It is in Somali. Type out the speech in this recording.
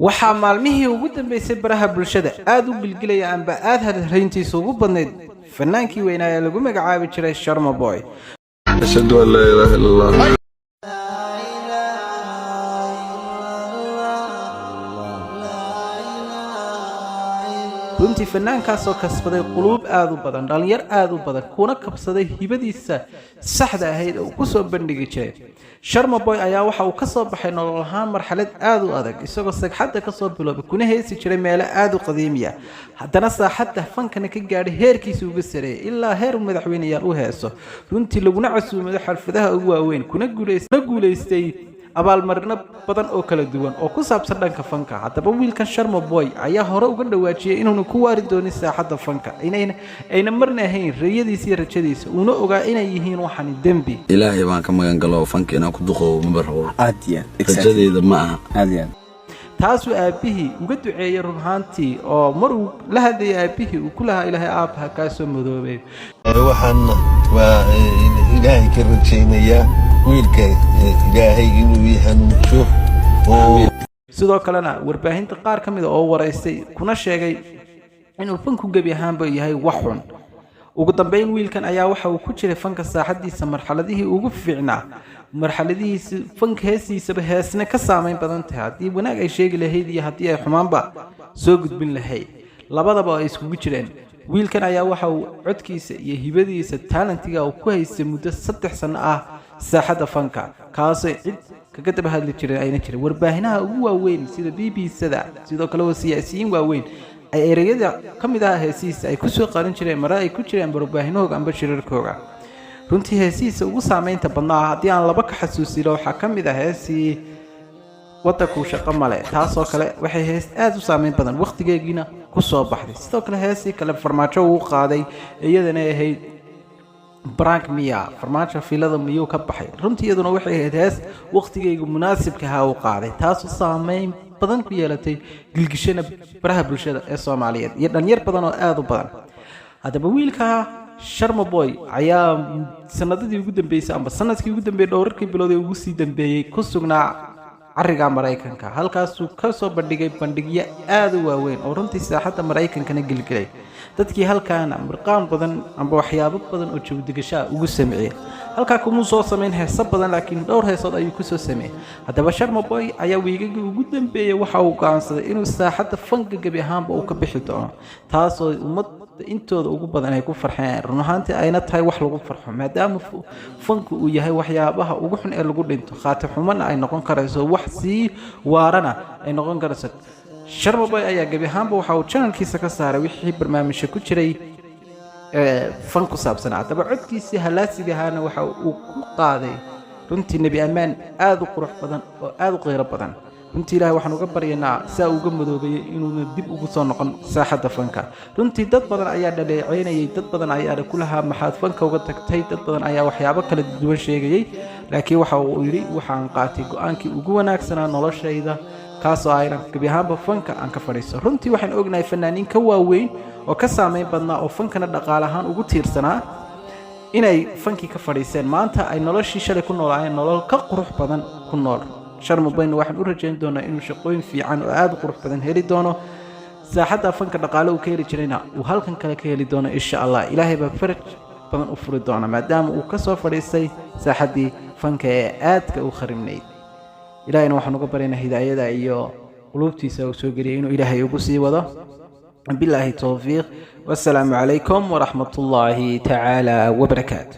Waxaa maalmihii ugu dambeysay baraha bulshada aad u gilgilaya amba aad hadalhayntiisa ugu badnayd fanaankii weynaa ee lagu magacaabi jiray Sharma Boy. أشهد أن لا إله إلا الله. Runtii fanaankaasoo kasbaday quluub aad u badan, dhallinyar aad u badan, kuna kabsaday hibadiisa saxda ahayd oo uu kusoo bandhigi jiray. Sharma Boy ayaa waxa uu ka soo baxay nolol ahaan marxalad aad u adag, isagoo sagxadda kasoo biloobay kuna heesi jiray meelo aad u qadiimiya, haddana saaxadda fankana ka gaadhay heerkiisa uga sareeyay ilaa heer madaxweyneyaal u heeso, runtii laguna casuumado xafladaha ugu waaweyn, kuna guulaystay abaalmarino badan oo kala duwan oo ku saabsan dhanka fanka. Haddaba wiilkan Sharma Boy ayaa hore uga dhawaajiyey inuuna ku waari doonin saaxadda fanka, inayna ayna marna ahayn rayadiisa iyo rajadiisa, uuna ogaa inay yihiin waxani dembi. Ilaahay baan ka magan galo fanka inaan ku duqoobo, ma rabo. Aad iyo aad, exactly. Rajadeyda ma aha. Aad iyo aad. Taasuu aabbihii uga duceeyey run ahaantii, oo mar uu la hadlayay aabbihii uu ku lahaa: "Ilaahay aabbaha kaa soo madoobay." Waxaan waa Ilaahay ka rajaynayaa wiilka Ilaahay inuu ii hanuunsho oo Sidoo kalena warbaahinta qaar ka mid a oo waraystay kuna sheegay inuu fanku gebi ahaanba yahay wax xun. Ugu dambeyn wiilkan ayaa waxa uu ku jiray fanka saaxadiisa marxaladihii ugu fiicnaa, marxaladihiisi fanka heestiisaba heesna ka saameyn badan tahay, haddii wanaag ay sheegi lahayd iyo haddii ay xumaanba soo gudbin lahayd, labadaba ay iskugu jireen. Wiilkan ayaa waxa uu codkiisa iyo hibadiisa talentiga uu ku haystay muddo 3 sano ah saaxadda fanka, kaasoo cid kaga daba hadli jireen ayna jirin. Warbaahinaha ugu waaweyn sida BBC-da, sidoo kale waa siyaasiyiin waaweyn, ay ereyada ka mid ah heesihiisa ay kusoo qaadan jireen mare ay ku jireen warbaahinahooga amba shirarkooga. Runtii heesihiisa ugu saameynta badnaa haddii aan laba ka xasuusino, waxaa ka mid ah heesii "Waddankuu Shaqo Male". Taasoo kale waxay hees aada u saameyn badan, wakhtigeegiina ku soo baxday. Sidoo kale heesii kale Farmaajo uu qaaday, iyadana ahayd "Prank Miya Farmaajo Filada Miyuu Ka Baxay", runtii iyaduna waxay ahayd hees wakhtigeyga munaasibka ahaa uu qaaday, taasoo saameyn badan ku yeelatay, gilgishana baraha bulshada ee Soomaaliyeed iyo dhalinyar badan oo aada u badan. Haddaba wiilka Sharma Boy ayaa sanadadii ugu dambeysay amba sanadkii ugu dambeeyey, dhowrarkii bilood ee ugu sii dambeeyey, ku sugnaa cariga Maraykanka. Halkaasuu ka soo bandhigay bandhigyo aada u waaweyn oo runtii saaxadda Maraykankana gelgelay, dadkii halkaana mirqaan badan amba waxyaabo badan oo jawdigashaa ugu sameeyey. Halkaa kumuu soo samayn heeso badan, laakiin dhowr heesood ayuu kusoo sameeyey. Haddaba Sharma Boy ayaa wiigagii ugu dambeeyey waxa uu go'aansaday inuu saaxadda fanka gebi ahaanba uu ka bixi doono, taasoo ummadda intooda ugu badan ay ku farxeen. Run ahaantii ayna tahay wax lagu farxo, maadaama fanku uu yahay waxyaabaha ugu xun ee lagu dhinto, khaati xumana ay noqon karayso, wax sii waarana ay noqon karayso. Sharma Boy ayaa gebi ahaanba waxa uu channelkiisa ka saaray wixii barnaamijka ku jiray ee fan ku saabsan. Haddaba codkiisii halaasiga ahaana waxa uu ku qaaday runtii nebi ammaan aada u qurux badan oo aada u qiiro badan. Runtii Ilahay waxaan uga baryaynaa saa uga madoobeeyey inuuna dib ugu soo noqon saaxadda fanka. Runtii dad badan ayaa dhaleeceynayay, dad badan ayaa ku lahaa: "Maxaad fanka uga tagtay?" Dad badan ayaa waxyaabo kala duwan sheegayey, laakiin waxa uu yidhi: "Waxaan qaatay go-aankii ugu wanaagsanaa noloshayda, kaasoo ah inaan gebi ahaanba fanka aan ka fadhiisto." Runtii waxaan ognahay fanaaniin ka waaweyn oo ka saameyn badnaa oo fankana dhaqaale ahaan ugu tiirsanaa inay fankii ka fadhiiseen, maanta ay noloshii shalay ku noolaayeen nolol ka qurux badan ku nool. Sharma Boyna waxaan u rajayn doonaa inuu shaqooyin fiican oo aada u qurux badan heli doono, saaxadda fanka dhaqaale uu ka heli jirayna uu halkan kale ka heli doono, insha Allah. Ilaahay baa faraj badan u furi doona, maadaama uu ka soo fadhiistay saaxaddii fanka ee aadka u kharibnayd. Ilaahayna waxaan uga baryaynaa hidaayada iyo quluubtiisa uu soo geliyay inuu Ilaahay ugu sii wado. Bilaahi towfiiq, wasalaamu calaykum waraxmat ullaahi tacaala wabarakaatu.